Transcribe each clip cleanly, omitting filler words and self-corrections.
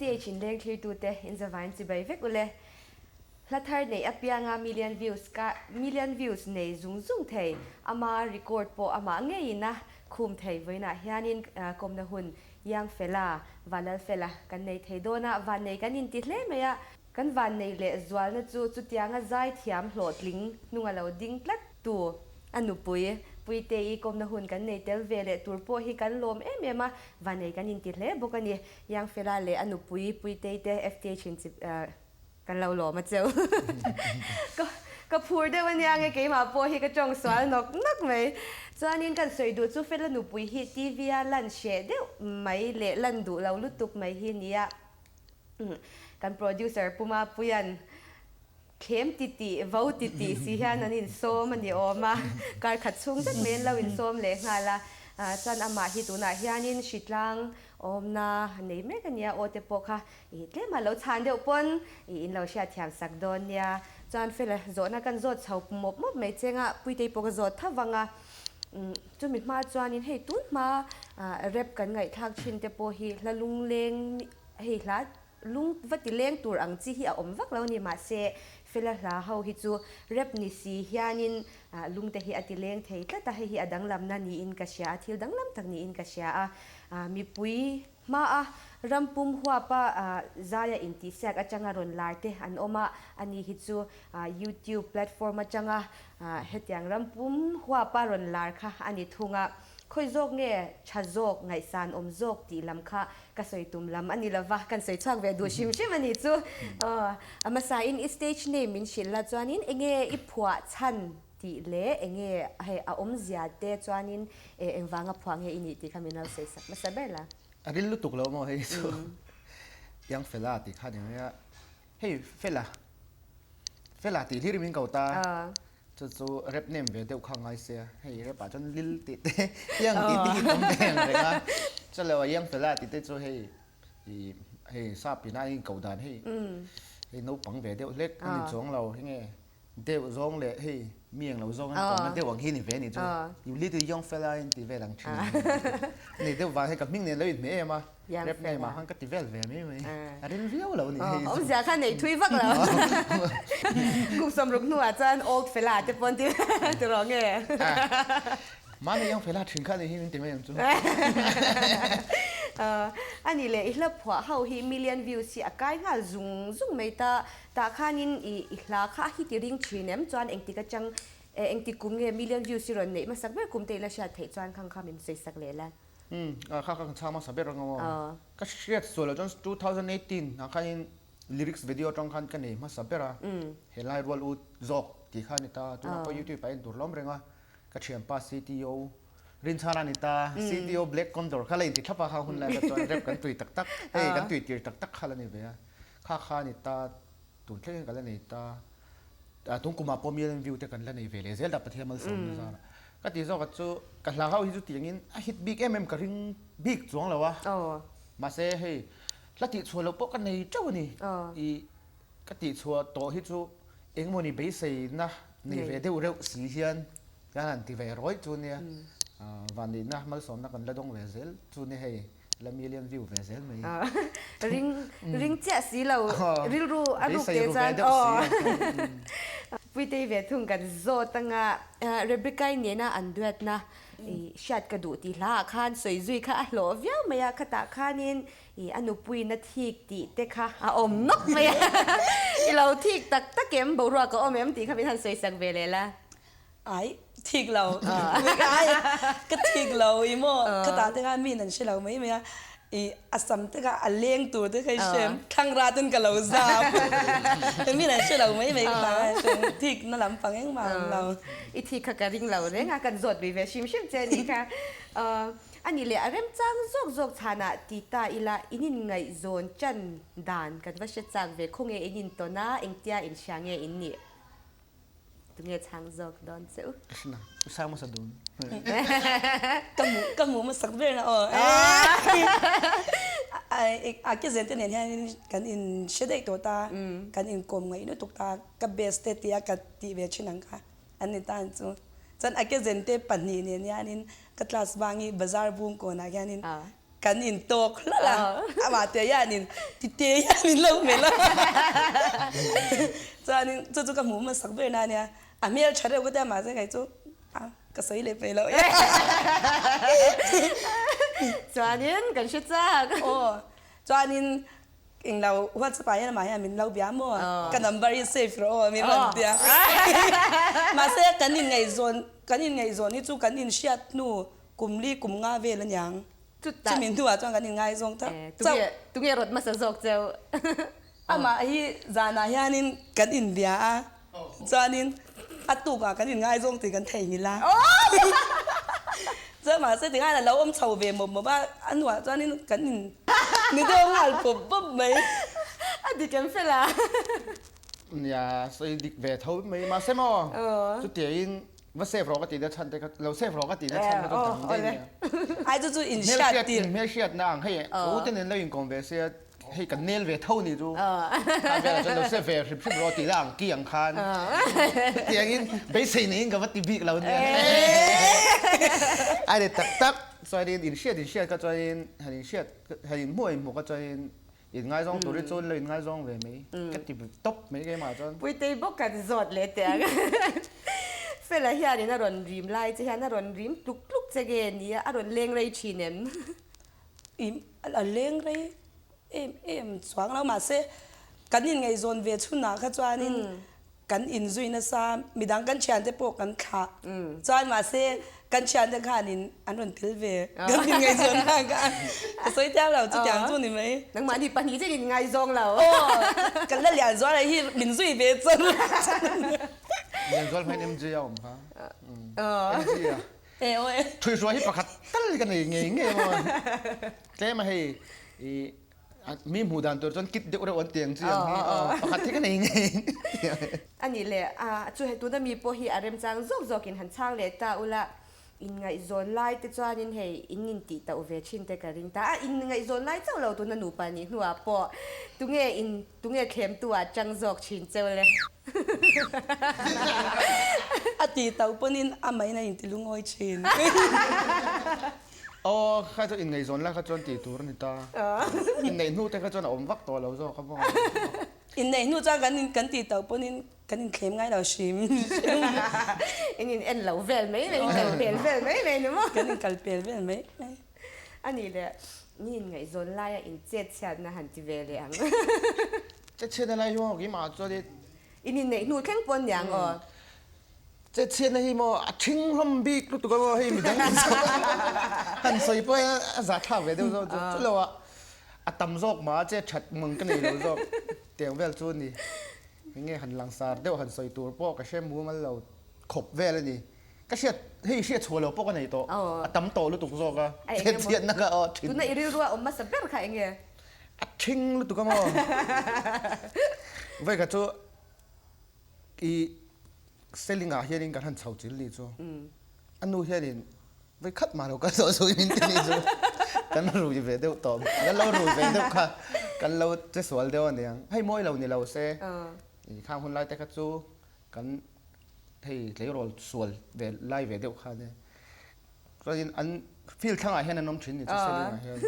FTH in leng thlirtute in zavain chibai vek ule. Hla thar neih apianga million views ka million views nei zung zung thei ama record pawh amah ngeiin a khum thei vawiinah hianin kawmna hun Young Fella, Vanlal Fela kan nei thei dawn a, vannei kan inti hle mai a. Kan vannei leh zualna chu chutianga zaithiam hlawhtling hnunga lo ding tlat tu a nupui Puitei kawmna hun kan nei tel ve leh tur pawh hi kan lawm em em a, vannei kan inti hle bawk a ni. Young Fela leh a nupui Puitei te FTH in chi kan lo lawm a cheu. Ka ka phur deuh a nia nge keimah pawh hi ka tawng sual nawk nawk mai. Chuanin kan sawi duh chu Fela nupui hi TV a lan hreh deuh mai leh lan duh lo lutuk mai hi nia. Kan producer Pu Mapuia'n thlem titih, vo titih si hian an insawm a ni awm a, kar khat chhung zet mai an lo insawm leh nghal a. Chuan amah hi tunah hianin hritlang awmna nei mek a nia, aw te pawh kha i tlema lo chhan deuh pawn i in lo hriatthiam sak dawn nia. Chuan Fela zawhna kan zawt chho mawp mawp mai cheng a, Puitei pawh ka zawt tho vang a. Chumi hma chuanin hei tun hma rap kan ngaihthlak thin te pawh hi hla lungleng Hei hla lung va ti leng tur ang chi hi a awm vak lo ni mahse Fela hla ho hi chu rap ni si hianin lung te hi a ti leng thei tlat a, hei hi a danglamna niin ka hria a, thil danglam tak niin ka hria a. Mipui hmaa rampum huapa zaia intihsiak atanga rawn lar te an awm a, ani hi chu YouTube platform atanga hetiang rampum huapa rawn lar kha a ni thung a. Khawi zawk nge tha zawk, ngaihsan awm zawk tih lam kha ka sawi tum lam a ni lova, kan sawi chhuak ve duh hrim hrim a nih chu. Aw, a hmasain i stage name min hrilh la chuanin enge i phuah chhan tih leh enge hei a awmzia te chuanin engvanga phuah nge i nih tih kha min lo sawi sak hmasa ber la. A ril lutuk lo maw hei chu Young Fella tih kha ni mai a, hei Fella, Fella tih hlir min ko ta. Chu chu rap name ve deuh kha ngai sia, hei rap ah chuan lil tih te young tih te hi tam ve ang reng a, chulo a young fella tih te chu hei ih hei sap ina a inkoh dan hei hei naupang ve deuh hlek a ni chuang lo hei nge deuh zawng leh hei mi ang lo zawng an kohna deuh ang hi ni ve a ni chu you little young fella in ti vel ang thin a ni deuh vang hei ka hming nen lo inhmeh em a. Rap name ah khan ka ti vel ve mai mai. A ril viau lo ni hei. Awmzia kha nei thui vak lo. Kum 60 hnuah chuan old fella te pawn ti ti rawh nge. Mahni young fella thin kha ni hi min ti mai ang chu. A ni leh i hla phuah ho hi million views hi a kai nghal zung zung mai ta. Tah khanin i hla kha a hiti ring thin em chuan engtik atang engtik kum nge million views hi rawn neih hmasak ber kum te ila hriat theih chuan khang kha min sawi sak leh la. Umm a kha ka chhang hmasa ber ang aw. Ka hriat sual loh chuan 2018 ah khanin lyrics video atang khan ka nei hmasa ber a, helai rual u zawk tih kha a ni ta, tunah pawh youtube ah en tur hlawm reng a, ka thianpa CTO Rinchhana a ni ta, CTO Black Condor kha la inti thlap a kha hun lai kha chuan rap kan tui tak tak, hei kan tui tir tak tak kha la ni ve a, kha kha a ni ta, tun thlengin ka la nei ta. Tun kumah pawh million view te kan la nei ve leh zel dah Pathian malsawmna zarah. Ka tih zawk ah chu ka hla ho hi chu tiangin a hit bik em em ka ring bik chuang lo a. Mahse hei hla tih chhuah loh pawh ka nei teuh a ni. Ih ka tih chhuah tawh hi chu engmawni beiseina nei ve deuh reuh si hian kan han ti ve rawih chu nia. Vanneihna malsawmna kan la dawng ve zel chu nia hei. La million view ve zel mai. Ring ring chiah si lo rilru a ruk te chuan aw Puitei ve thung kan zawt anga Rebecca-i nena an duatna i hriat ka duh tih hla ah khan sawi zui kha a hlawh viau mai a, khatah khanin i a nupuiin a thik tih te kha a awm nawk mai a, i lo thik tak tak em boruak a awm em tih kha min han sawi sak ve leh la. Ai, thik lo. Ai, ka thik lo i maw? Ka tah te khan mi in an hre lo mai mai a. I a sam te kha a leng tur te kha i hrem, thlang rat in ka lo zam. Mi in an hre lo mai mai ka tah khan hrem, thik na lampang engmah a awm lo. I thik kha ka ring lo reng a, kan zawt lui ve hrim hrim che a nih kha. A nih leh a remchang zawk zawk chhanah ti ta ila in inngaihzawn chan dan kan va hre chak ve, khawnge in intawn a, engtia inhria nge in nih? Tunge chhang zawk dawn che u? Krishna, u sang hmasa dun. Ka hmu, ka hmu hmasak ber na aw. A ke zen te nen hian kan in hre daih tawh ta, kan in kawm ngaih lutuk ta, ka best te tia ka tih ve thin ang kha an ni ta ang chu. Chuan a ke zen te pahnih nen hianin ka class bangi bazar bung kawnah hianin. Kan in tawk hlawlh a, amah te hianin tite hian min lo melh a, chuanin chu chu ka hmuh hmasak ber na ania, a hmel tha reuh ka tia mahse kei chu a ka sawi leh peih loh e. Chuanin kan hre chak. Aw, chuanin englo WhatsApp ah hian amah hian min lo bia maw, ka number hi save rawh aw min rawn tia. Mahse kan inngaihzawn kan inngaihzawn hi chu kan inhriat hnu Kum li kum nga vel aniang. Chumi hnuah chuan kan inngaizawng ta chauh. Tunge rawt hmasa zawk cheu? Amah hi zanah hianin kan inbia a, chuanin a tukah kan inngaizawng tih kan theihnghilh a. Chuan mahse tikhan a lo awm chho ve mawp mawp a, a hnuah chuanin kan in ni deuh nghal pawp pawp mai. A dik em fel a? Nia, sawi dik ve tho mai. Mahse maw, chutiangin Va save rawh ka tih na chhan te kha lo save rawh ka tih na chhan kha chu dang daih nia. Ai chu chu in hriat tir. Hmel hriat na ang hei ka u te nen lo inkawm ve sia hei kan nel ve tho ni chu kha velah chuan lo save ve hrim hrim rawh tih na ang ki ang khan hetiangin beisei neiin ka va ti bik lo nia. Ai le tak tak chuanin in hriat in hriat kha chuanin han in hriat han in hmuh in hmuh kha chuanin In ngaizawng tur hi chuan lo in ngaizawng ve mai ka ti tawp mai keimah chuan. Puitei bawk kan zawt leh teh ang. Fela hianin a rawn rim lai che hian a rawn rim tluk tluk che nge nia a rawn leng rei thin em? I a leng rei em em chuang lo mahse kan inngaihzawn ve chhunah kha chuanin Kan inzui nasa, midang kan thiante pawh kan thlah. Chuan mahse kan thiante khanin an rawn tel ve. Kan inngaihzawn na kha ka sawi thiam lo, chutiang chu ni mai. Nangmahni pahnih chiah in inngaizawng lo. Aw, kan la lian zual a hi min zui ve chuan. Lian zual hmain MJ a awm kha. MJ a. E aw e. Thuihruai hi pakhat tal ka nei ngei ngei maw. Tlem a hei i Mi hmuh dan tur chuan kit deuh reuh an ti ang chi ang hi pakhat hi ka nei ngei. A nih leh a chu he tuna mi pawh hi a remchang zawk zawkin han chhang leh ta ula, inngaihzawn lai te chuanin hei in intih tauh ve thin te ka ring ta a, inngaihzawn lai chauh lo tuna nupa nih hnuah pawh tunge in tunge thlemtu ah chang zawk thin cheu le. A tih tauh pawnin amahin a inti lungawi thin. Aw, kha chu inngaihzawn lai kha chuan tih tur a ni ta. Inneih hnu te kha chuan a awm vak tawh lo zawk a maw? Inneih hnu chuan kan in kan tih tauh pawhin kan inthlem ngai lo hrim hrim. In in en lo vel mai mai, in kal pel vel mai mai ni maw? Kan in kal pel vel mai mai. A nih leh, ni inngaihzawn laia in chet chhiatna han ti ve leh ang. Chet chhiatna lai hi maw keimah chuan In inneih hnu thleng pawh aniang aw. Chetchhiatna hi maw a thing hlawm bik lutuk a maw hei midang han sawi pawh hian a zahthlak ve deuh zawk chu chu lo ah a tam zawk mah a che that mang ka nei lo zawk tiang vel chu a ni enge han langsar deuh han sawi tur pawh ka hre mumal lo khawp vel a ni ka hriat hei hriat chhuah lo pawh ka nei tawh a tam tawh lutuk zawk a chetchhiatna kha aw thin tuna i rilru a awm hmasa ber kha enge a thing lutuk a maw vawi khat chu I selling ah hianin kan han chho chil ni chu a nu hianin voi khat mah lo kal tawh chu min ti ni chu kan rui ve deuh tawh kan lo rui ve deuh kha kan lo che sual deuh aniang hei mawi lo ni lo se i khang hun lai te kha chu kan hei tleirawl sual ve lai ve deuh kha ania chuanin an field thlangah hian an awm thin ni chu selling ah hian.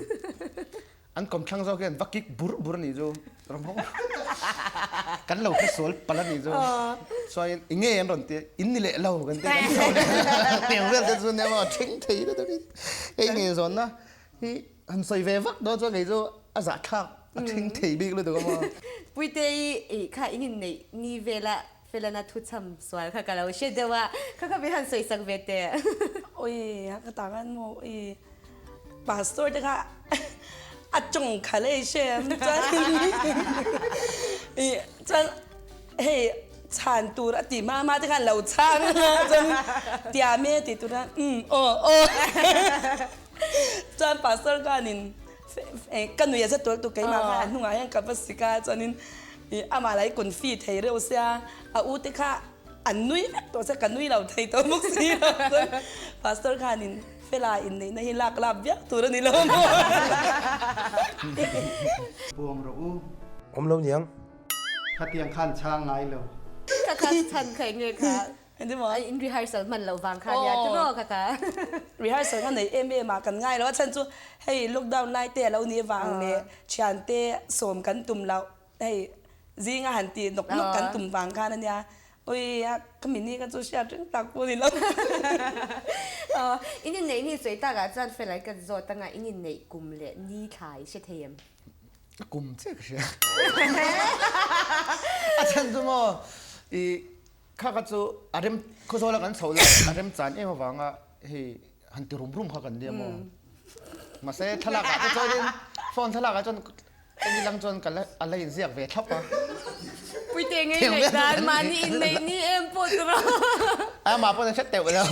An kawmthlang zawk hian va kik bur bur a nih chu kan lo hre sual palh a nih chu chuanin i nge an rawn ti in ni leh lo kan ti kan chho leh tiang vel te chu nia maw thing thei deuh deuh in hei nge zawnna hi han sawi ve vak dawn chuan kei chu a zahthlak a thing thei bik lutuk a maw. Puite i kha in inneih ni vela Felana thuchham sual kha ka lo hre deuh a, kha kha min han sawi sak ve teh. Oi a ka tak an maw oi pastor te kha a tawng kha lei hre am chuan i chuan hei chhan tur a ti hma hma te khan lo chhang a chuan tiam e tih tur a umm aw aw chuan pastor khanin Ka nui a za tual tuk keimah kha a hnungah hian ka va sik a chuanin ih amah lah hi confi thei reuh sia a u te kha an nui vek tawh sia ka nui lo thei tawh bawk si lo chuan pastor khanin fela inneihna hi lak lap viau tur a ni lo maw. Puang rawh u. Awm lo niang. Khatiang khan chhang ngai lo. Ka kha chhan kha eng nge kha. Engtin maw? In rehearsal hman loh vang kha nia tiraw kha kha. Rehearsal kha nei em em ah kan ngai lo a chhan chu hei lockdown lai te a lo nih avang leh thiante sawm kan tum loh hei zinga han tih nawk nawk kan tum vang khan a nia. Ui a ka mini kha chu hriat reng tak pawh a ni lo. Aw in inneih ni sawi takah chuan fel an kan zawt anga in inneih kum leh ni thla i hre thei em? Kum chiah ka hria. A chhan chu maw i Kha kha chu a rem khawzawl a kan chhoh lai a rem chan em avanga hei han ti rum rum kha kan nia maw. Mahse thlalak ah te chuanin phone thlalak ah chuan eng ilang chuan ka la a la inziak ve thlap a. Puite ngei ngaih dan mahni inneih ni em pawh tura. Amah pawn a hre teuh lo.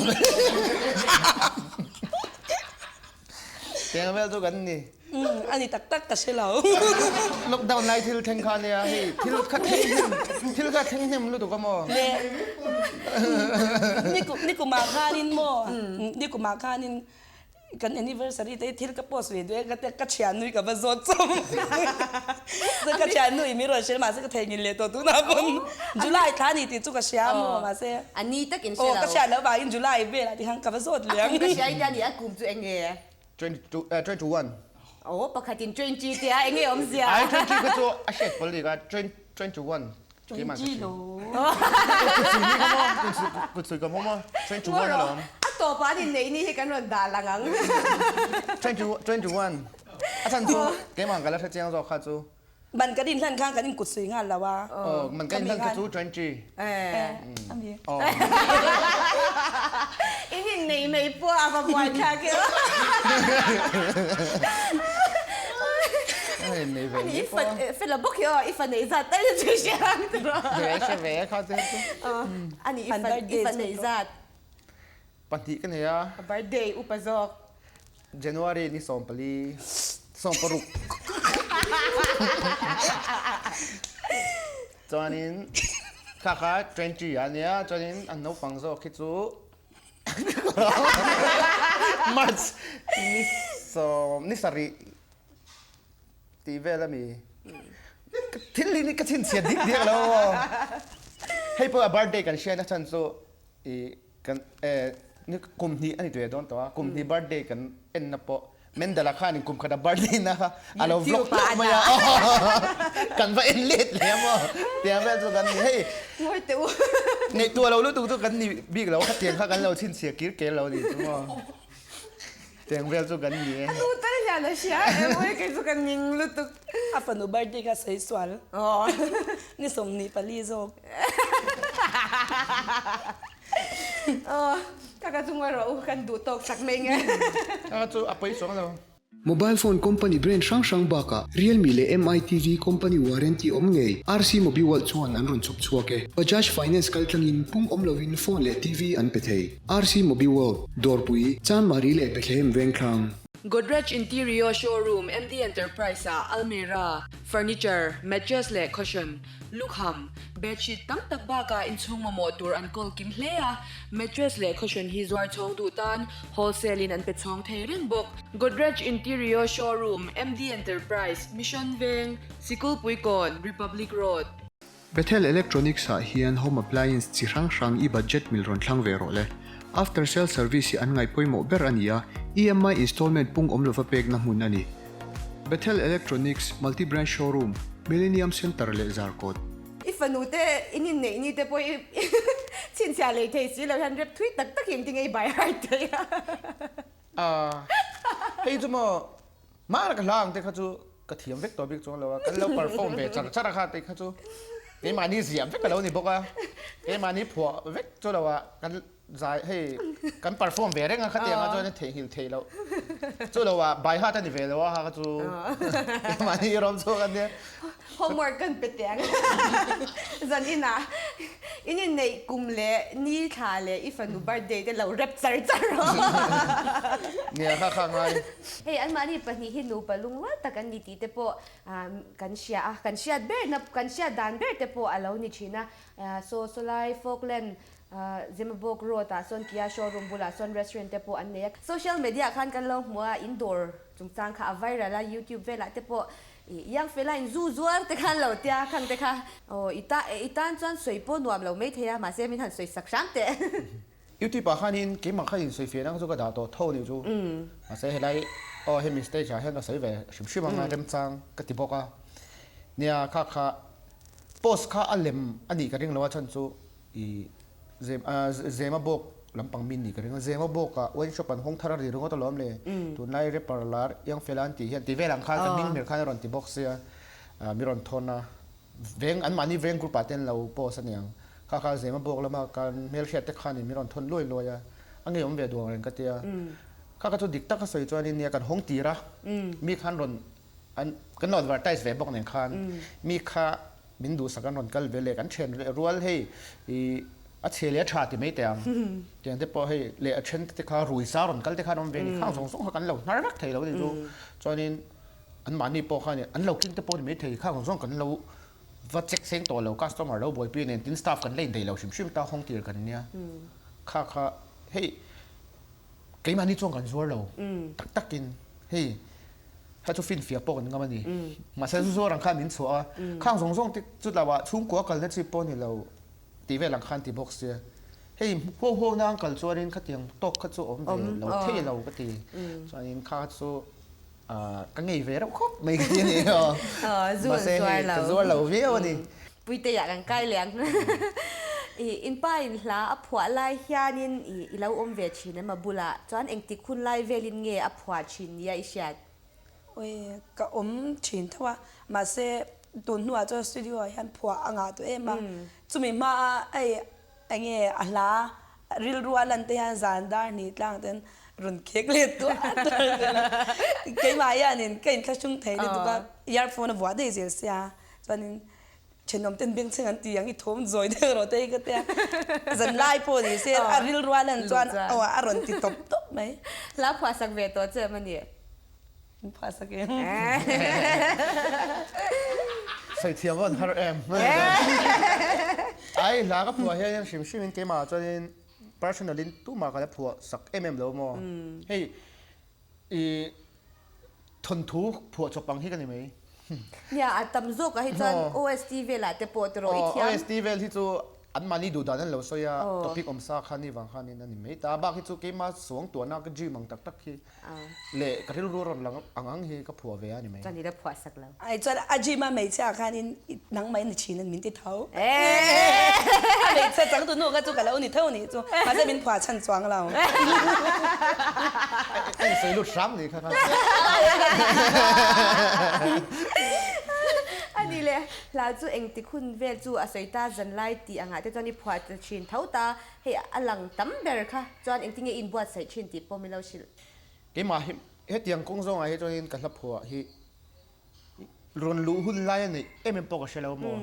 Tiang vel chu kan ni. Umm a ni tak tak ka hre lo. Lockdown lai thil thleng kha nia hei thil kha thleng hnem thil kha thleng hnem lutuk a maw. Le ni kumah khanin maw ni kumah khanin kan anniversary te hi thil ka post ve duh e ka tia ka thiannui ka va zawt chawm ka thiannui mi rawn hrilh mahse ka theihnghilh leh tawh tunah pawn July thla a ni tih chu ka hria maw mahse a ni takin hre lo aw ka hriat loh vangin July velah ti khan ka va zawt leh ang. A kum ka hria in tia ni a kum chu eng nge? 22 eh 21. Aw pakhatin 20 tia eng nge awmzia? Ai 20 kha chu a hriat pawl ni ka 21 keimah ka hria. Kutsuih ni ka maw kutsuih ka maw maw 21 alawm. A tawpah an inneih ni hi kan rawn dah lang ang. 21 a chhan chu keimah ka la hre chiang zawk kha chu. Man kan inhlan khan kan inkut sui nghal lo a. Aw, man kan inhlan kha chu 20. Eh, a mi. Aw. In innei mai pawh a va buai thlak e aw. A innei ve mai pawh. Ani i fa fel a bawk hi aw, i fa neih zat tal chu i hria ang tiraw. Ve hre ve kha te chu. Aw, ani i fa i fa neih zat. Pahnih ka nei a. A birthday upa zawk. January ni 14, 16. Chuanin kha kha 20 a nia, chuanin an naupang zawk hi chu March ni sawm ni sarih tih vel a mi. Thil hi ka chhinchhiat dik diak lo aw. Hei pawh a birthday kan hriat na chhan chu i Kan eh ni kum hnih a ni tui dawn tawh a, kum hnih birthday kan en na pawh Mendala khanin kum khat a birthday na kha a lo vlog hlauh mai a, kan va en let leh a maw tiang vel chu kan ni hei Ngawi teh u. Ngaihtuah lo lutuk chu kan ni bik lo khatiang kha kan lo chhinchhiah kir ker lo ni chu maw tiang vel chu kan ni e. A nu tal hian a hria em awi kei chu ka ning lutuk. A fanu birthday kha sawi sual ni 24 zawk. Aw, ka ka chu ngawi rawh u, kan duh tawk sak mai nge. Ka chu a pawi chuang lo. Mobile phone company brand hrang hrang bakah Realme leh Mi TV company warranty awm ngei RC Mobiworld chuan an rawn chhawp chhuak e. Bajaj Finance kaltlangin pung awm lovin phone leh TV an pe thei. RC Mobiworld, Dawrpui, Chanmari leh Bethlehem Vengthlang. Godrej Interior Showroom MD Enterprise-ah almirah, furniture, mattress leh cushion, Lukham, bedsheet tam tak bakah inchhung mamawh tur an kawl kim hle a, mattress leh cushion hi zuar chhawng duh tan wholesale in an pe chhawng thei reng bawk. Godrej Interior Showroom, MD Enterprise, Mission Veng, Sikulpuikawn, Republic Road. Bethel Electronics ah hian home appliance chi hrang hrang i budget mil rawn thlang ve rawh le. After sale service hi an ngaih pawimawh ber a ni a, EMI installment pung awm lova pekna hmun a ni. Bethel Electronics, Multi Branch Showroom, Millennium Centre leh Zarkawt. I fanu te in inneih ni te pawh i chhinchhiah lei thei si lo hian rep thui tak tak hi engtin nge i bai har thei a. Ahh hei chu maw hmana ka hla ang te kha chu ka thiam vek tawh bik chuang lo a, kan lo perform ve char char a kha te kha chu keimahni ziah vek a lo ni bawk a, keimahni phuah vek chu lo ah kan Zai hei kan perform ve reng a khatiang ah chuan theihnghilh theih loh chu lo ah by heart a ni ve lo a kha chu keimahni i rawm chhuak a nia. Homework kan pe teh ang zan inah in inneih kum leh ni thla leh i fanu birthday te lo rep char char rawh. Nia kha kha ngai. Hei anmahni pahnih hi nupa lungrual tak an ni tih te pawh kan hria a, kan hriat ber na kan hriat dan ber te pawh a lo ni thin a. Saw sawlai Falkland Zemabawk Road ah sawn Kia showroom bulah sawn restaurant te pawh an nei a. Social media ah khan kan lo hmu a, in dawr chungchang kha a viral a, YouTube velah te pawh I iang fela in zu zuar te khan lo tia khang te kha. Aw i ta i tan chuan sawi pawh nuam lo mai thei a mahse min han sawi sak hram teh. Youtube ah khanin keimah kha in sawi fiahna kha chu ka dah tawh tho anih chu. Mahse helai aw hemi stage ah hian ka sawi ve hrim hrim anga remchang ka ti bawk a. Nia kha kha post kha a lem anih ka ring lo a chhan chu i zem a zema bawk lampang min nih ka ring a zema bawk ah wine shop an hawng thar a ri ringawt alawm le tunlai rapper lar iang fela an tih hian ti vel ang khan ka hming hmel khan a rawn ti bawk sia mi rawn thawn a veng an mahni veng group ah te an lo post a niang kha kha zema bawk lama kan hmelhriat te khanin min rawn thawn luai luai a a ngei awm ve duang reng ka tia kha kha chu dik tak a sawi chuanin nia kan hawng tir a mi khan rawn an kan lo advertise ve bawk nen khan mi kha min duhsak an rawn kal ve leh kan then leh rual hei i a chhe leh a tha ti mai teh ang tiang te pawh hei leh a then te kha rui sa rawn kal te khan awm ve ni khang zawng zawng kha kan lo hnar vek thei lo ni chu chuanin an mahni pawh khan an lo keng te pawh ni mai thei khang zawng zawng kan lo va check seng tawh lo customer lo buaipui nen tin staff kan la indaih lo hrim hrim ta hawng tir kan nia kha kha hei Keimahni chuan kan zuar lo tak takin hei hei chu finfiah pawh kan ngam a ni. Mahse zu zuar ang khan min chhuah a, khang zawng zawng te chu lo ah chhungkua kalna chi pawh a ni lo tih vel ang khan ti bawk sia. Hei huau huau na ang kal chuanin khatiang tawk kha chu awm ve lo thei lo ka ti. Chuanin kha chu ka ngei ve reuh khawp mai ka ti a ni. Mahse hei ka zuar lo viau a ni. Puiteia kan kai leh ang. I inpa in hla a phuah lai hianin i i lo awm ve thin em a bulah chuan engtik hun lai velin nge a phuah thin nia i hriat? Oi, ka awm thin tho a, mahse tun hnuah chuan studio ah hian phuah a ngah tawh em a, chumi hmaa hei enge a hla rilru a lan te hian zan dar hnih tlang ten rawn khek leh tuah tuah zel a, keimah hianin ka inthlahrung thei lutuk a, earphone a vuah daih zel sia Chuanin thenawm ten bengchheng an ti ang i thawm zawi deuh rawh te hi ka tia. Zan lai pawh ni se a rilru a lan chuan aw a rawn ti tawp tawp mai. Hla phuah sak ve tawh che em a ni? Min phuah sak em? Sawi thiam an har em? Ai hla ka phuah hian hrim hrim in keimah chuanin personal in tumah ka la phuah sak em em lo maw? Hei I thawnthu phuah chawp ang hi ka ni mai. Nia, a tam zawkah hi chuan OST velah te pawh tiraw i thiam. OST vel hi chu anmahni duh dan an lo sawi a, topic awm sa kha ni vang khanin a ni mai ta. Bak hi chu keima suang tuahna ka dream ang tak tak hi leh ka rilru rawn lang ang ang hi ka phuah ve a ni mai. Chuan i la phuah sak lo. Ai chuan a dream a hmeichhia khanin nangmah in ni thin an min ti tho. A hmeichhia changtu nu kha chu ka lo ni tho nih chu, mahse min phuah chhan chuang lo. A insawi lut hram nih kha kha. A ni le, hla chu engtik hun vel chu a sawi ta zanlai tih angah te chuan i phuah ta thin tho ta, hei a lang tam ber kha chuan engtinge i inbuatsaih thin tih pawh min lo hrilh. Keimah hi hetiang kawng zawngah hi chuanin ka hla phuah hi Rawn luh hun lai a neih em em pawh ka hre lo maw.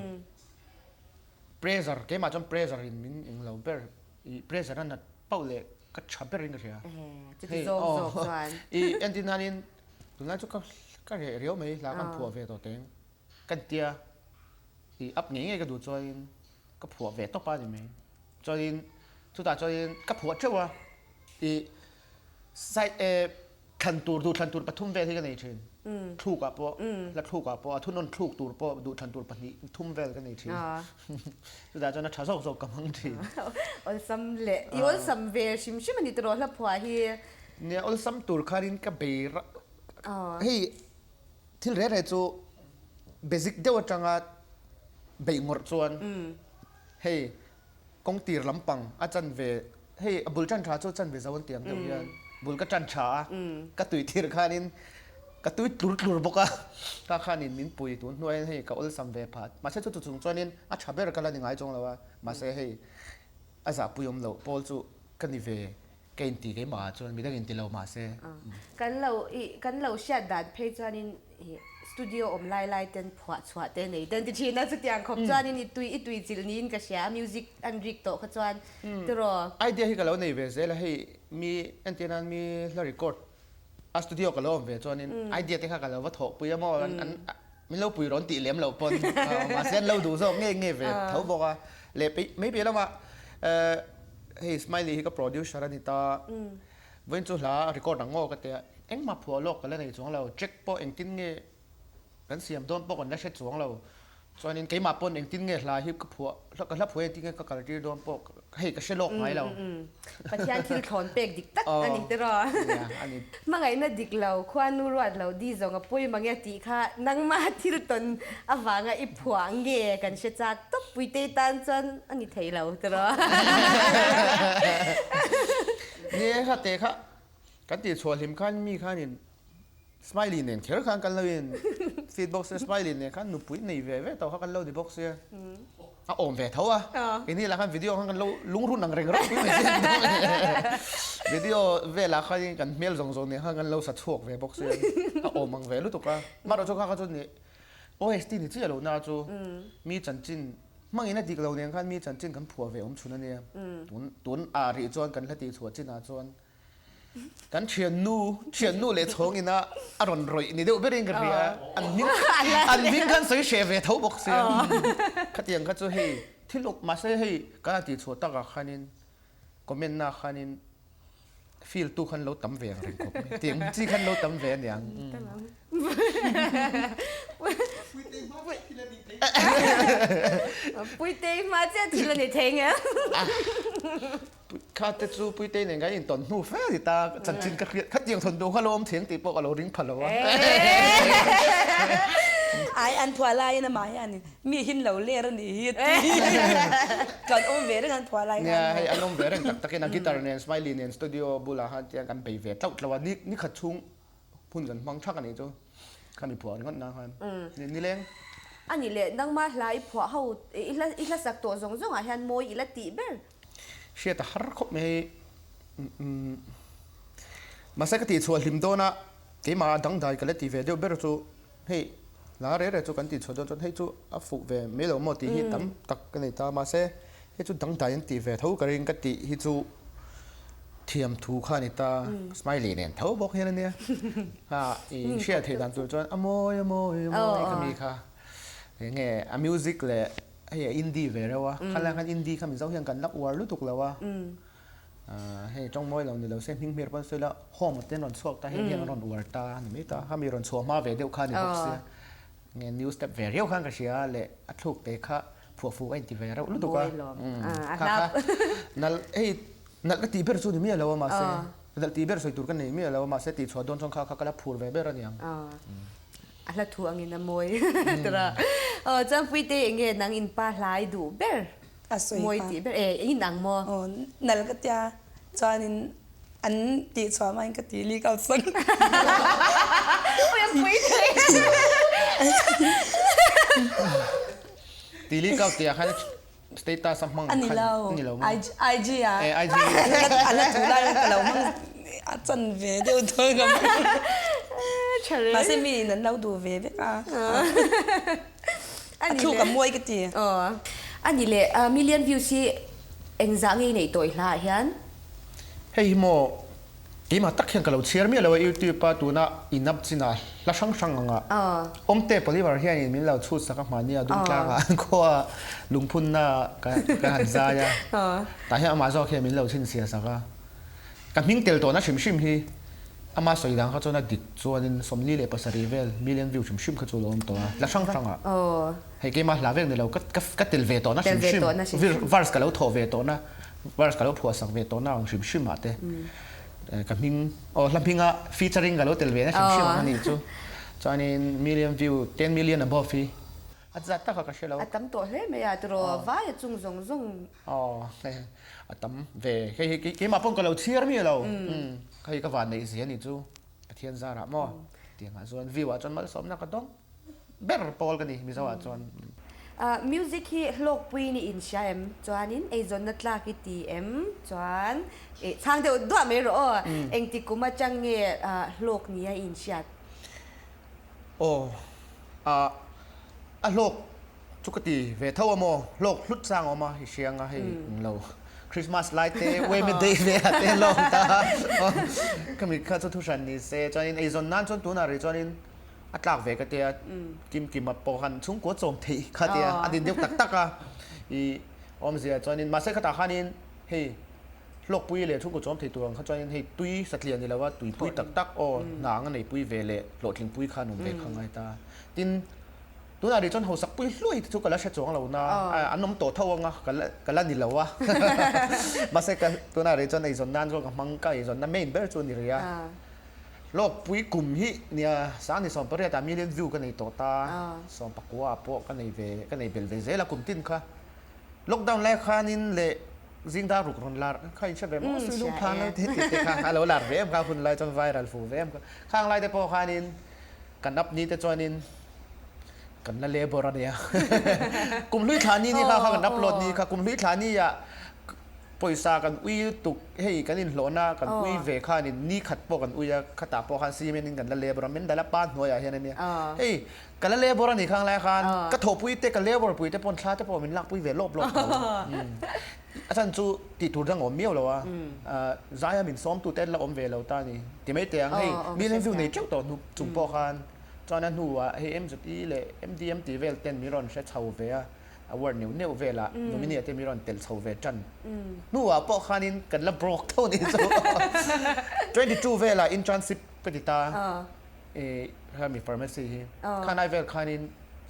Pressure keimah chuan pressure in min eng lo ber i pressure a nat pauh leh ka tha ber in ka hria. Chuti zawk zawk chuan. I entir nanin tunlai chu ka ka reh riau mai hla kan phuah ve tawh teng kan tia i up ngei ngei ka duh chuanin ka phuah ve tawp a ni mai. Chuanin chutah chuanin ka phuah teuh a i side eh Thlan tur duh thlan tur pathum vel hi ka nei thin. Thluk ah pawh, hla thluk ah pawh, a thunawn thluk tur pawh duh thlan tur pahnih thum vel ka nei thin. Chutah chuan a tha zawk zawk ka hmang thin. Awlsam leh, i awlsam ve hrim hrim a ni tiraw hla phuah hi. Nia, awlsam tur khanin ka bei ra, hei thil reh reh chu basic deuh atanga beih ngawrh chuan hei Kawng tir lampang a chan ve, hei a bul tan tha chu chan ve zo an ti ang deuh hian bul ka tan tha a, ka tui tir khanin ka tui tlur tlur bawk a, ka khanin min pui tun hnuaiin hei ka awlsam ve phat, mahse chu chung chuanin a tha ber ka la ni ngai chuang lo a, mahse hei a zahpui awm loh pawl chu ka ni ve. Ka inti keimah ah chuan midang inti lo mahse. Kan lo i kan lo hriat dan phei chuanin i studio awm lai lai ten phuah chhuah te nei ten ti thin a chutiang khawp chuanin i tui i tui chilh niin ka hria a music an rik tawh kha chuan tiraw. Idea hi ka lo nei ve zel a hei mi entir nan mi hla record a studio ka lo awm ve chuanin idea te kha ka lo va thawh pui a maw an min lo pui rawn tih lem loh pawn mahse an lo duh zawk nge nge ve tho bawk a leh mai piah lamah hei Smiley hi ka producer a ni ta vawiin chu hla record ang aw ka tia engmah phuah lawk ka la nei chuang lo track pawh engtin nge. Kan siam dawn pawh kan la hre chuang lo. Chuanin keimah pawn engtin nge hla hi ka phuah, ka hla phuah engtin nge ka kal tir dawn pawh hei ka hre lawk ngai lo. Pathian thil thlawn pek dik tak a ni tiraw? Nia, a ni. Hmangaihna dik lo, khuanu ruat lo di zawng a pawi mang e tih kha nangmah thil tawn avanga i phuah nge kan hre chak tawp Puitei tan chuan a ni thei lo tiraw? Nia, kha te kha kan tihchhuah hlim khan mi khanin Smiley nen kher khan kan lo in feed bawk sia, Smiley nen khan nupui nei ve ve tawh kha kan lo ni bawk sia. A awm ve tho a. Keini lah khan video khan kan lo lungrun ang reng reng mai sia. Video velah khan kan hmel zawng zawng nen khan kan lo sa chhuak ve bawk sia. A awm ang ve lutuk a. Amaherawhchu chu kha kha chu ni OST ni chiah lo na chu mi chanchin hmangin a dik lo nen khan mi chanchin kan phuah ve awm chhun a nia. Tun tun ah rih chuan kan hla tih chhuah chinah chuan Kan thiannu, thiannu leh chhawng ina a rawn rawih ni deuh berin ka hria. An hming, an hming khan sawi hreh ve tho bawk sia. Khatiang kha chu hei thil uk mahse hei kan han tihchhuah takah khanin comment na khanin feel tu khan lo tam ve ang reng khawp mai. Tiang chi khan lo tam ve aniang. Puitei hma chiah thil a ni thei nge. Kha te chu Puitei nen kan intawn hnu fe a ni ta, chanchin ka hriat khatiang thawn duh kha lo awm thiang tih pawh ka lo ring pha lo a. Ai an phuah laiin amah hian mi hin lo ler a nih hi a ti. Kan awm ve reng an phuah lai khan. Nia hei an awm ve reng tak takin a guitar nen Smiley nen studio bulah khan tiang kan bei ve tlauh tlauh a, ni khat chhung hun kan hmang thak a nih chu. Kha mi phuah ringawt na khan nileng. A nih leh nangmah hla i phuah ho i hla sak tawh zawng zawngah hian mawi i la tih ber. Hriat a har khawp mai hei. Mahse ka tihchhuah hlim dawn a, keimah dangdai ka la ti ve deuh ber chu hei hla reh reh chu kan tihchhuah dawn chuan hei chu a fuh ve mai lo maw tih hi tam tak ka nei ta. Mahse hei chu dangdai an tih ve tho ka ring ka tih hi chu thiam thu kha a ni ta. Smiley nen tho bawk hian a nia. Ha i hriat theih dan tur chuan a mawi a mawi a mawi ka mi kha. Enge a music leh Hei a indie ve reuh a, khalai khan indie kha Mizo hian kan la uar lutuk lo a, hei tawng mawi lo ni lo se hming hmir pawn sawi la home te an rawn chhuak ta hei hian an rawn uar ta a ni mai ta, khami rawn chhuah hma ve deuh kha a ni bawk sia, nge new step ve riau khan ka hria a leh a thluk te kha phuah fuk a inti ve reuh lutuk a, kha kha nalh hei nalh ka tih ber chu ni miah lo a mahse nalh tih ber sawi tur ka nei miah lo a mahse tihchhuah dawn chuan kha kha ka la phur ve ber a niang. A hla thu angin a mawi tura. Aw chuan Puite enge nang in pa hlai duh ber? A sawi Mawi tih ber e in ang maw? Aw nal ka tia chuanin an tih chhuah hmain ka ti leak out sak. Ui a Puite. Ti leak out tih ah khan Status a hmang khan a ni lo maw? IG a a la thu lai ka lo hmang a chan ve deuh dawn ka hmang. Mahse mi in an lo duh ve vek a. A thluk a mawi ka ti. A ni leh million views hi engzah nge i neih tawh i hla ah hian? Hei hi maw Keimah tak hian ka lo chhiar miah lo a YouTube a tuna in up chinah hla hrang hrang anga Awmte Polivar hianin min lo chhut sak a hmahnia Dumtlanga an khua lungphunna ka han zai a tah hian amah zawk hian min lo chhinchhiah sak a ka hming tel tawhna hrim hrim hi ama sawi dan kha chuan a dik chuanin 47 vel million view hrim hrim kha chu a lo awm tawh a hla hrang hrangah hei keimah hla vek ni lo ka tel ve tawhna hrim hrim verse ka lo thawh ve tawhna Verse ka lo phuah sak ve tawhna ang hrim hrim ah te ka hming aw hla hminga featuring ka lo tel ve na hrim hrim ang a nih chu. Chuanin million view ten million above hi a zat tak a ka hre lo. A tam tawh hle mai a tiraw vai a chung zawng zawng. Aw a tam ve hei hi keimah pawn ka lo chhiar miah lo hei ka van neih zia a nih chu Pathian zarah maw tiangah chuan view ah chuan malsawmna ka dawng. Ber pawl ka ni Mizo ah chuan. Music hi hlawkpui ni in hria em? Chuanin eizawnna tlak i ti em? Chuan eh chhang deuh duah mai rawh aw. Engti kum atang nge hlawk ni a i inhriat? Aw ah a hlawk chu ka ti ve tho a maw? Hlawk hlut chang a awm a i hria anga hei englo Christmas lai te Weme Day ve ah te hlawk ta ka mit kha chu thuhran ni se chuanin eizawn nan chuan tunah rih chuanin A tlak ve ka tia, Kim Kima pawh khan chhungkua chawm theih kha tia a din deuh tak tak a. I awmzia chuanin mahse khatah khanin hei Hlawkpui leh chhungkaw chawm thei tur ang kha chuanin hei tui satliah ni lova tuipui tak tak aw hna anga neipui ve leh hlawhtlingpui kha an awm ve kha ngai ta. Tin, tunah rih chuan hausakpui hluai te chu ka la hre chuang lo na, an awm tawh tho anga ka la ka la ni lo a. Mahse ka tunah rih chuan eizawn nan chuan ka hmang ka eizawnna main ber chu a ni rih a. Hlawkpui kum hi nia Sangni 18 ah million view ka nei tawh ta, 19 ah pawh ka nei ve ka nei belh ve zel a kum tin kha. Lockdown lai khanin leh Zing dar ruk rawn lar kha in hre ve maw sui lung phang lo te tih te kha a lo lar ve em kha hun lai chuan viral fu ve em kha. Khang lai te pawh khanin kan up ni te chuanin kan la labour a nia. Kum hlui thla ni ni kha kha kan upload ni kha kum hlui thla ni ah pawisa kan ui lutuk hei kan inhlawhna kan ui ve khanin ni khat pawh kan ui a khatah pawh khan cement in kan la labour a min dala pa hnuaiah hian a nia. Hei Ka la labour a nih khang lai khan ka thawhpui te ka labour pui te pawn thla te pawh min lakpui ve lawp lawp tho. A chhan chu tih tur dang a awm miau lo a, zaia min sawmtu te an la awm ve lo ta a ni. Ti mai teh ang hei mi len view nei teuh tawh hnu chung pawh khan chuan a hnuah hei MZE leh MDM tih vel ten min rawn hre chho ve a, award neuh neuh velah nominee te min rawn telh chho ve tan hnuah pawh khanin kan la broke tho nih chu. 22 velah internship ka ti ta. I hemi pharmacy hi khanai vel khanin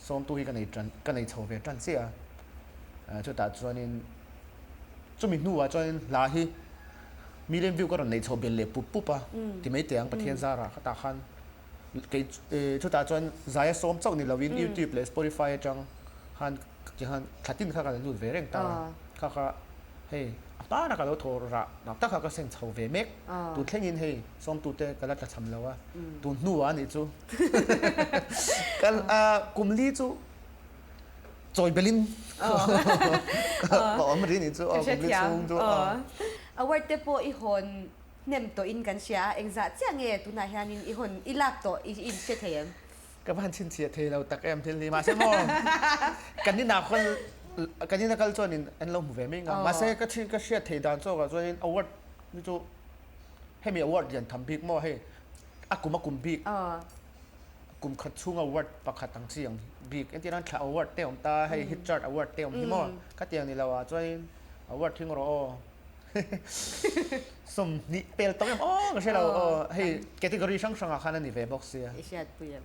sawmtu hi ka nei tan ka nei chho ve tan chiah a, chutah chuanin chumi hnuah chuanin hla hi million view ka rawn nei chho bel leh pup pup a ti mai teh ang Pathian zarah khatah khan kei chutah chuan zaia sawm chauh ni lovin youtube leh spotify atang khan tikhan thla tin kha ka la lut ve reng ta a, kha kha hei a hmana ka lo thaw rah tak tak kha ka seng chho ve mek tun thlengin hei Sawmtute ka la tlachham lo a, tun hnuah a nih chu. Ka kum li chu chawi belin ka awm rih nih chu, kum li chhung chu. Award te pawh i hawn hnem tawhin kan hria a, engzah chiah nge tunah hianin i hawn i lak tawh i inhre thei em? Ka va han chhinchhiah thei lo tak em thil hi, mahse maw kan inah khawn kan ina kal chuanin an lo hmu ve mai ang a, mahse ka hriat theih dan zawkah chuanin award hi chu Hemi award lian tham bik maw hei a kum a kum bik kum khat chhunga award pakhat ang chi ang bik entir nan thla award te awm ta hei hit chart award te awm hi maw ka tiang ni lo ah chuanin award hring rawh aw 20 pel tawng em aw ka hre lo aw hei category hrang hrang ah khan a ni ve bawk sia. I hriatpui em?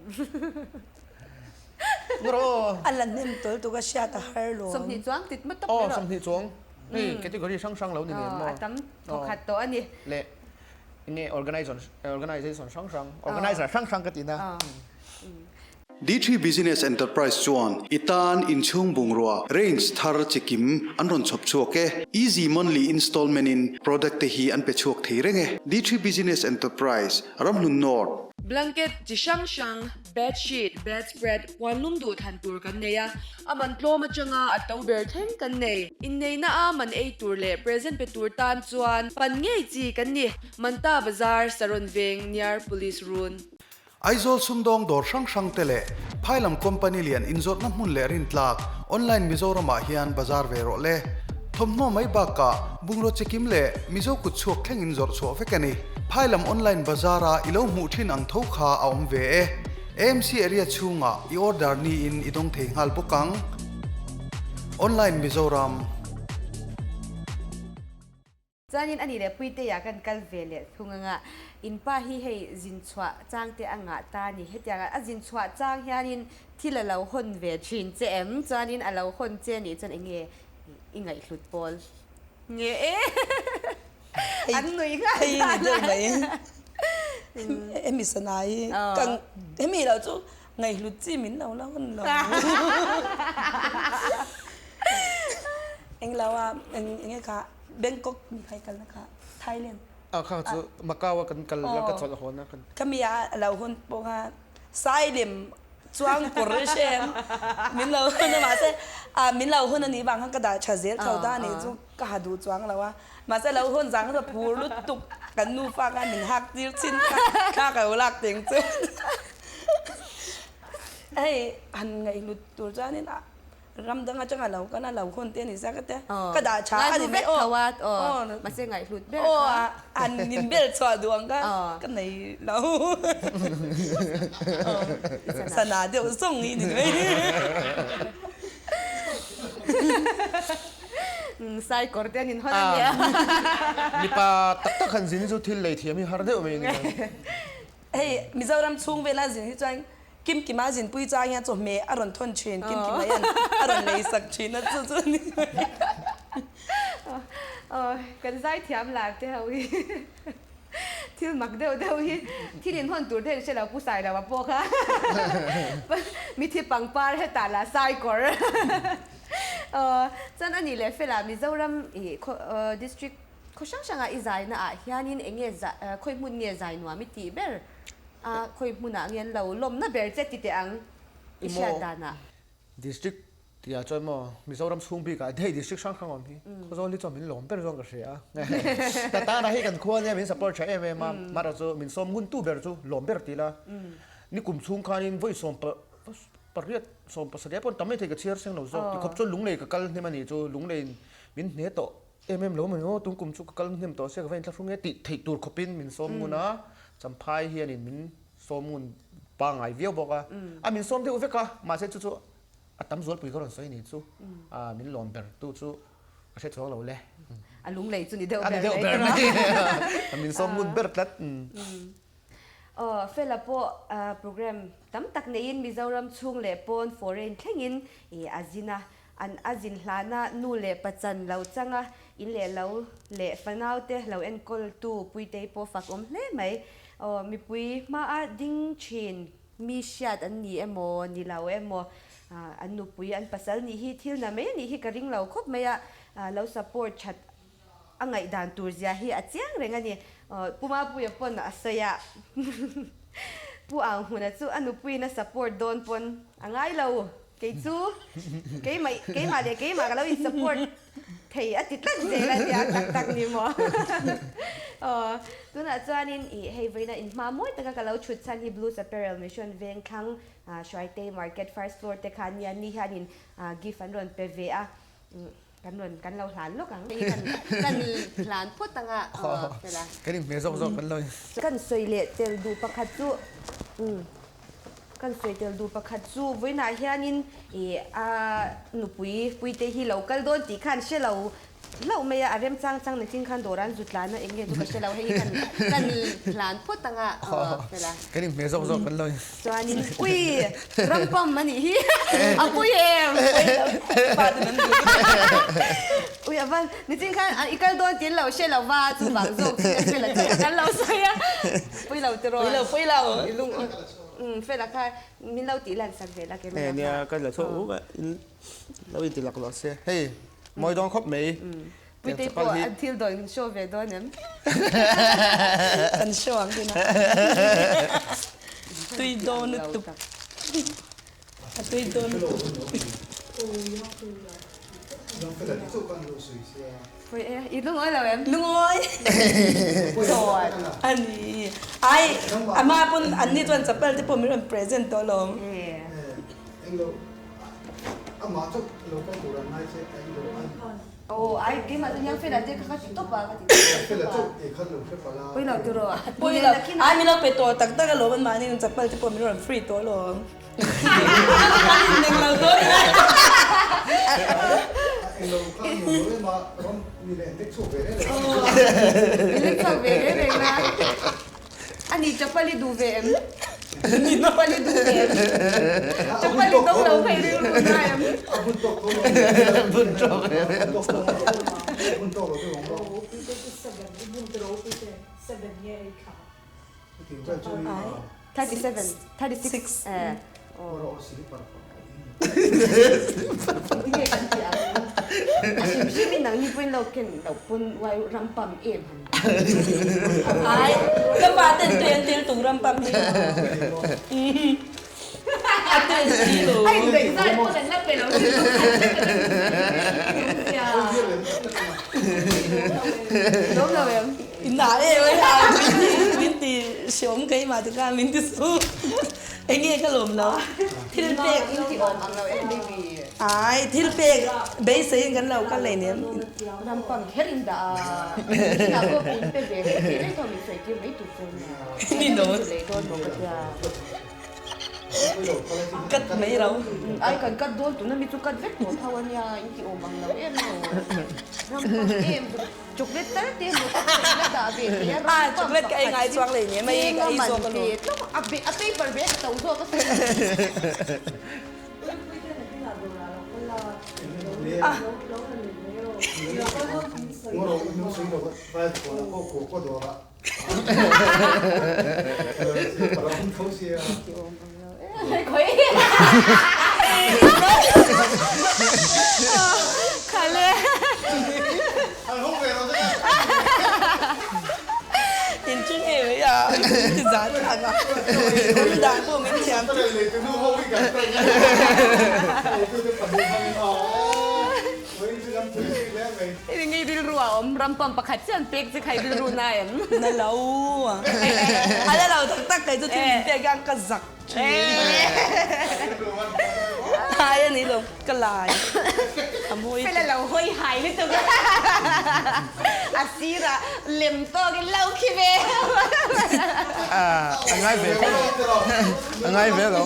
Rawh aw. A la hnem tawl tuk a hriat a har lawm. 20 chuang tit ma tawp mai rawh. Aw 20 chuang hei category hrang hrang lo ni nen maw. A tam thawkhat tawh a ni. Leh enge organization hrang hrang organizer hrang hrang ka tihna. D3 Business Enterprise chuan i tan inchhung bungrua range thar chikim an rawn chhawp chhuak e. Easy monthly installment in product te hi an pe chhuak thei reng e. D3 Business Enterprise, Ramhlun North. Blanket chi hrang hrang, bed sheet, bed spread, puan lum duh than tur kan nei a, a man tlawm atanga a to ber thleng kan nei. Inneihna a man ei tur leh present pe tur tan chuan pan ngei chi kan ni. Manta Bazar, Saron Veng, near Police Run. Aizawl sumdawng dawr hrang hrang te leh phailam company lian inzawrhna hmun leh rintlak online Mizoram ah hian bazar ve rawh le. Thawmhnaw mai bakah bungraw chikim leh Mizo kut chhuak thleng in zawrh chhuah vek a ni. Phailam online bazar a i lo hmuh thin ang tho kha a awm ve e. AMC area chhungah i order niin i dawng thei nghal bawk ang. Online Mizoram. Chuanin a nih leh Puitea kan kal ve leh thung anga in pa hi hei zin chhuah chang te a ngah ta a ni. Hetianga a zin chhuah chang hianin thil a lo hawn ve thin che em? Chuanin a lo hawn che nih chuan enge i ngaihhlut pawl nge e? An nui nghal Hei ni deuh mai. Hemi sana hi ka hemi lo chu ngaihhlut chi min lo la hawn lo. Englo a enge kha Bangkok mi khai kalna kha Thailand. A kha chu Macau a kan kal la ka chawlh hawn a kan. Ka mi a lo hawn pawh kha Sailem chuang kawr hrem min lo hawn a mahse a min lo hawn a nih vang khan ka dah tha zel tho ta a nih chu ka ha duh chuang lo a mahse lo hawn zang kha phur lutuk kan nufa khan min hak tir chin kha thla ka lo lak teng chu hei han ngaihhlut tur chuanin a Ram dang atanga lo kan a lo hawn te a ni zak a te. Ka dah tha a ni mai aw. Aw mahse ngaihhlut ber kha. Aw an min bel chhuah duh ang kha ka nei lo. Sana deuh zawng hi ni mai. Sai kawr te an inhawn a nia. Mipa tak tak han zin hi chu thil lei thiam hi har deuh mai a ni. Hei Mizoram chhung vela zin hi chuan Kimkima zinpui chang hian chawhmeh a rawn thawn thin, Kimkima hian a rawn lei sak thin a chu chu a ni mai. Kan zaithiam lar te ho hi thil mak deuh deuh hi thil inhawn tur te an hre lo Pu Sailoa pawh kha mithi pangpar hetah lah sai kawr chuan a nih leh felah Mizoram ih district khaw hrang hranga i zaina ah hianin eng nge khawi hmun nge zai nuam i tih ber a khawi hmunah nge an lo lawmna ber che ti teh ang i hriat danah. District Tihah chuan maw Mizoram chhung bikah hei district hrang hrang awm hi Khawzawl hi chuan min lawm ber zawng ka hria a. Ka tana hei kan khua nia min support tha em em a, mahra chu min sawm ngun tu ber chu lawm ber ti ila ni kum chhung khanin vawi sawm pariat sawm pasarih pawn tam mai thei ka chhiar seng lo zawk tikhawp chuan lunglei ka kal hnem a nih chu lungleiin min hne tawh em em lo mai maw tung kum chu ka kal hnem tawh sia ka va inthlahrung e tih theih tur khawpin min sawm ngun a, Champhai hianin min sawm ngun pangngai viau bawk a, a min sawm deuh vek a mahse chu chu A tam zualpui ka rawn sawi ni chu min lawm ber tu chu ka hre chuang lo le. A lunglei chu ni deuh ber mai. A min sawm ngut ber tlat. Aw Fela pawh program tam tak neiin Mizoram chhung leh pawn foreign thlengin a zin a, an a zin hlana nu leh pachan lo changa in leh lo leh fanau te lo enkawl tu Puitei pawh fak awm hle mai. Aw mipui hmaa ding thin Mi hriat an ni emaw, ni lo emaw, an nupui, an pasal nih hi thil na mai a nih hi ka ring lo khawp mai a, lo support that a ngaihdan tur zia hi a chiang reng a ni. Pu Mapuia pawn a sawi a, Pu Auhmuna chu a nupuiin a support dawn pawn a ngai lo, kei chu keimah keimah leh keimah ka lo in support thei a ti tlat zel a nia tak tak ni maw. Aw tunah chuanin ih hei vawiina inhma mawi taka ka lo chhut chhan hi Blues Apparel Mission Vengthlang Hruaitei Market first floor te kha nia ni hianin gift an rawn pe ve a kan rawn kan lo hlan lawk ang hei kan kan hlan phawt anga aw fela. Kan inhmeh zawk zawk kan lo in. Kan sawi leh tel duh pakhat chu umm. Kan sawi tel duh pakhat chu vawiinah hianin ih a nupui puite hi lo kal dawn tih khan hre lo hlauh mai a, a remchang chang nichin khan dawr an zu tlan a, eng nge chu ka hre lo, hei hi kan kan hlan phawt ang a, aw fela. Kan inhmeh zawk zawk kan lo in. Chuanin ui rampam a nih hi a pui em? Ui a van nichin khan i kal dawn tih an lo hre lo va, chuvang zawk chu a fela chu kan lo sawi a, pui lo tiraw? Pui lo, pui lo. I lung Umm Fela kha min lo tih lan sak ve la camera kha. Nia ka la chhuak uk a in lo inti lak lo se hei mawi dawn khawp mai. Puitei pawh an thil dawn kan show ve dawn em? Kan show ang tuna. Tui dawn lutuk. A tui dawn lutuk. Pui e, i lungawi lo em? Lungawi. Chuan. A ni. Ai, ama pawn an ni chuan chapel te pawh min rawn present tawh alawm. Aw, ai keimah chu hian Fela te kha ka ti tawp a, ka ti tawp a. Pui lo tiraw? Pui lo. Ai min lo pe tawh tak tak alawm an mahni chapel te pawh min rawn free tawh alawm. Ani chapal i duh ve em? Chapal i duh ve em? Chapal i dawng lo phei rilru na em? 37, 36 eh. Tinge kan tih ang? A hrim hrim in nangni pawhin lo ken loh pawn uai ram pam em han. Ai, ka pa ten tui an til tung ram pam hi. A tui an til lo. Ai indaih zai pawn an la pe lo sin tum khat vek a la Lawm lo em? Inah e mai a min ti hreawm keimah te khan min ti su enge ka lawm lo thil pek In ti awm ang lo em baby. Ai thil pek beisei in kan lo kal lei nem. Rampang kher in dah a inah pawh min pe ve reng tih reng tho min sawi tir mai tur chu ania. Ni lo. Lei dawn maw ka tia. Cut mai ro. Ai kan cut dawn tuna mi chu cut vek tawh tho a nia in ti awm ang lo em lo. Ram pam em chu chocolate tal te emaw ka pawh ila dah ve thei a ram pam chocolate ka ei ngai chuang lei nia mai ka ei zawk a lo. A a paper bag a to zawk a sawi. In chung em mai a, ti zan thlak a, awm dan pawh min thiam Hei ngei rilru a awm ram pump pakhat chian pek che kha i rilru na em? Na lo a. A la lo tak tak kei chu thil min pek hian ka zak thin. Hai a ni lo ka lai a mawi. Fela lo hawi hai lutuk a. A sirah lem tawkin lo khi ve. A ngai ve a ngai ve lo.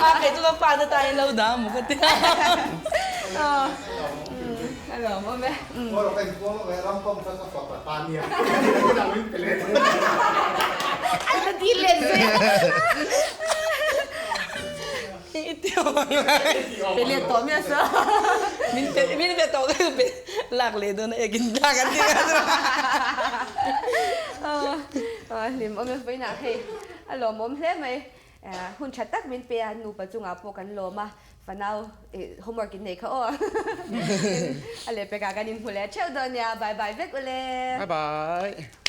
A kei chu ka pa te tan in lo dah maw ka ti a. A lawm awm e. A la dil let zui a. I ti awm ang lai. Pe let tawh miah sa. Min pe min pe tawh ka pe lak leh dawn a ekin lak an ti nghal chu. A hlim awm e vawiinah hei a lawmawm hle mai. Hun tha tak min pe a nupa chungah pawh kan lawm a fanau homework in nei kha aw. A lehpekah kan inhmu leh theuh dawn nia bye bye vek ule. Bye bye.